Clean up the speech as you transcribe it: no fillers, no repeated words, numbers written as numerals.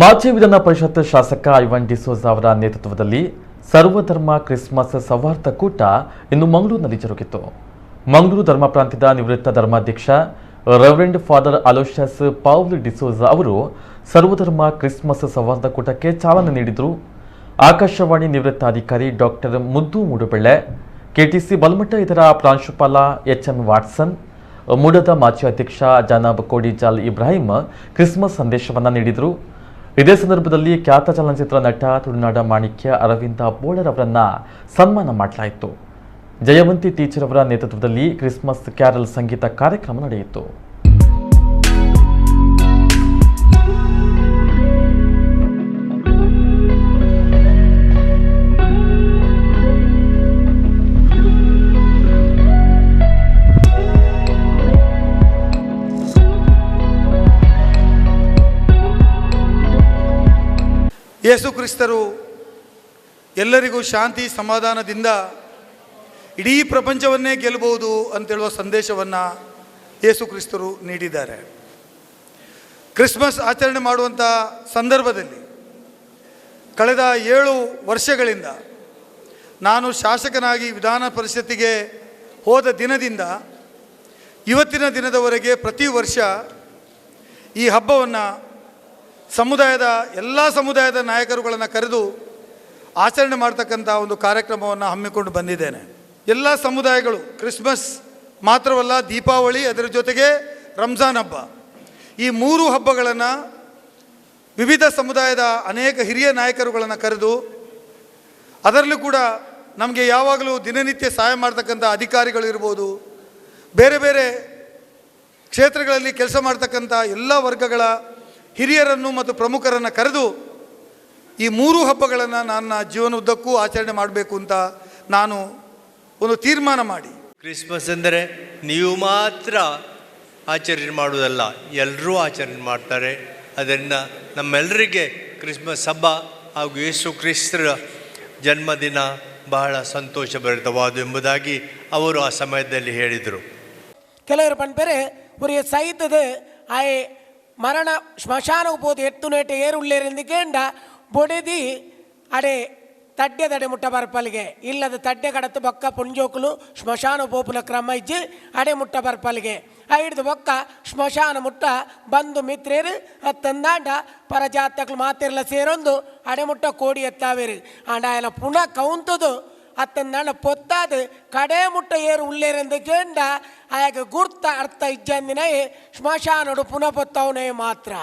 ಮಾಜಿ ವಿಧಾನ ಪರಿಷತ್ ಶಾಸಕ ಐವನ್ ಡಿಸೋಜಾ ಅವರ ನೇತೃತ್ವದಲ್ಲಿ ಸರ್ವಧರ್ಮ ಕ್ರಿಸ್ಮಸ್ ಸೌಹಾರ್ದ ಕೂಟ ಇಂದು ಮಂಗಳೂರಿನಲ್ಲಿ ಜರುಗಿತು. ಮಂಗಳೂರು ಧರ್ಮ ಪ್ರಾಂತ್ಯದ ನಿವೃತ್ತ ಧರ್ಮಾಧ್ಯಕ್ಷ reverend father Aloysius Paul D'Souza ಅವರು ಸರ್ವಧರ್ಮ ಕ್ರಿಸ್ಮಸ್ ಸೌಹಾರ್ದ ಕೂಟಕ್ಕೆ ಚಾಲನೆ ನೀಡಿದರು. ಆಕಾಶವಾಣಿ ನಿವೃತ್ತ ಅಧಿಕಾರಿ ಡಾಕ್ಟರ್ ಮುದ್ದು ಮೂಡುಬೆಳ್ಳೆ, ಕೆಟಿಸಿ ಬಲ್ಮಠ ಇದರ ಪ್ರಾಂಶುಪಾಲ ಎಚ್ಎಂ ವಾಟ್ಸನ್, ಮೂಡದ ಮಾಜಿ ಅಧ್ಯಕ್ಷ ಜನಾಬ್ ಕೋಡಿಜಾಲ್ ಇಬ್ರಾಹಿಂ ಕ್ರಿಸ್ಮಸ್ ಸಂದೇಶವನ್ನು ನೀಡಿದರು. ಇದೇ ಸಂದರ್ಭದಲ್ಲಿ ಖ್ಯಾತ ಚಲನಚಿತ್ರ ನಟ, ತುಳುನಾಡ ಮಾಣಿಕ್ಯ ಅರವಿಂದ ಬೋಳರ್ ಅವರನ್ನ ಸನ್ಮಾನ ಮಾಡಲಾಯಿತು. ಜಯವಂತಿ ಟೀಚರ್ ಅವರ ನೇತೃತ್ವದಲ್ಲಿ ಕ್ರಿಸ್ಮಸ್ ಕ್ಯಾರಲ್ ಸಂಗೀತ ಕಾರ್ಯಕ್ರಮ ನಡೆಯಿತು. ಯೇಸು ಕ್ರಿಸ್ತರು ಎಲ್ಲರಿಗೂ ಶಾಂತಿ ಸಮಾಧಾನದಿಂದ ಇಡೀ ಪ್ರಪಂಚವನ್ನೇ ಗೆಲ್ಲಬಹುದು ಅಂತೇಳುವ ಸಂದೇಶವನ್ನು ಯೇಸು ಕ್ರಿಸ್ತರು ನೀಡಿದ್ದಾರೆ. ಕ್ರಿಸ್ಮಸ್ ಆಚರಣೆ ಮಾಡುವಂಥ ಸಂದರ್ಭದಲ್ಲಿ ಕಳೆದ 7 ವರ್ಷಗಳಿಂದ ನಾನು ಶಾಸಕನಾಗಿ ವಿಧಾನ ಪರಿಷತ್ತಿಗೆ ಹೋದ ದಿನದಿಂದ ಇವತ್ತಿನ ದಿನದವರೆಗೆ ಪ್ರತಿ ವರ್ಷ ಈ ಹಬ್ಬವನ್ನು ಸಮುದಾಯದ ಎಲ್ಲ ಸಮುದಾಯದ ನಾಯಕರುಗಳನ್ನು ಕರೆದು ಆಚರಣೆ ಮಾಡ್ತಕ್ಕಂಥ ಒಂದು ಕಾರ್ಯಕ್ರಮವನ್ನು ಹಮ್ಮಿಕೊಂಡು ಬಂದಿದ್ದೇನೆ. ಎಲ್ಲ ಸಮುದಾಯಗಳು ಕ್ರಿಸ್ಮಸ್ ಮಾತ್ರವಲ್ಲ, ದೀಪಾವಳಿ, ಅದರ ಜೊತೆಗೆ ರಂಜಾನ್ ಹಬ್ಬ, ಈ 3 ಹಬ್ಬಗಳನ್ನು ವಿವಿಧ ಸಮುದಾಯದ ಅನೇಕ ಹಿರಿಯ ನಾಯಕರುಗಳನ್ನು ಕರೆದು ಅದರಲ್ಲೂ ಕೂಡ ನಮಗೆ ಯಾವಾಗಲೂ ದಿನನಿತ್ಯ ಸಹಾಯ ಮಾಡ್ತಕ್ಕಂಥ ಅಧಿಕಾರಿಗಳಿರ್ಬೋದು, ಬೇರೆ ಬೇರೆ ಕ್ಷೇತ್ರಗಳಲ್ಲಿ ಕೆಲಸ ಮಾಡ್ತಕ್ಕಂಥ ಎಲ್ಲ ವರ್ಗಗಳ ಹಿರಿಯರನ್ನು ಮತ್ತು ಪ್ರಮುಖರನ್ನು ಕರೆದು ಈ 3 ಹಬ್ಬಗಳನ್ನು ನನ್ನ ಜೀವನೋದ್ದಕ್ಕೂ ಆಚರಣೆ ಮಾಡಬೇಕು ಅಂತ ನಾನು ಒಂದು ತೀರ್ಮಾನ ಮಾಡಿ. ಕ್ರಿಸ್ಮಸ್ ಅಂದರೆ ನೀವು ಮಾತ್ರ ಆಚರಣೆ ಮಾಡುವುದಲ್ಲ, ಎಲ್ಲರೂ ಆಚರಣೆ ಮಾಡ್ತಾರೆ. ಅದರಿಂದ ನಮ್ಮೆಲ್ಲರಿಗೆ ಕ್ರಿಸ್ಮಸ್ ಹಬ್ಬ ಹಾಗೂ ಯೇಸು ಕ್ರಿಸ್ತರ ಜನ್ಮದಿನ ಬಹಳ ಸಂತೋಷಭರಿತವಾದ ಎಂಬುದಾಗಿ ಅವರು ಆ ಸಮಯದಲ್ಲಿ ಹೇಳಿದರು. ಕೆಲವರು ಪನ್ಪೆರೆ ಒರಿಯ ಸೈತದ ಆಯೆ ಮರಣ ಸ್ಮಶಾನ ಪೋದು ಎತ್ತು ನೇಟೆ ಏರುಳ್ಳೇರೆಂದು ಕೇಂಡ ಬೊಡೆದಿ ಅಡೆ ತಡ್ಡೆ ಮುಟ್ಟ ಬರ್ಪಲಿಗೆ ಇಲ್ಲದ ತಡ್ಡೆ ಕಡತು ಬೊಕ್ಕ ಪುಂಜೋಕುಲು ಸ್ಮಶಾನ ಪೋಪುನ ಕ್ರಮ ಇಜ್ಜಿ ಅಡೆ ಮುಟ್ಟ ಬರ್ಪಲಿಗೆ ಹಿಡ್ದು ಬೊಕ್ಕ ಸ್ಮಶಾನ ಮುಟ್ಟ ಬಂದು ಮಿತ್ರೇರು ತಂದಾಂಡ ಪರಜಾತಕ್ಲು ಮಾತಿರ್ಲ ಸೇರೊಂದು ಅಡೆ ಮುಟ್ಟ ಕೋಡಿ ಎತ್ತಾವೇರು ಆಂಡ ಆಯನ ಪುನಃ ಕೌಂತದು ಅತ್ತಂದಾಂಡ ಪೊತ್ತಾದು ಕಡೆ ಮುಟ್ಟ ಏರು ಉಳ್ಳೇರೆಂದು ಕೇಂಡ ಆಯಾಗ ಗುರ್ತ ಅರ್ಥ ಇಜ್ಜಂದಿನ ಸ್ಮಶಾನೋಡು ಪುನಃ ಪೊತ್ತವನೇ ಮಾತ್ರ.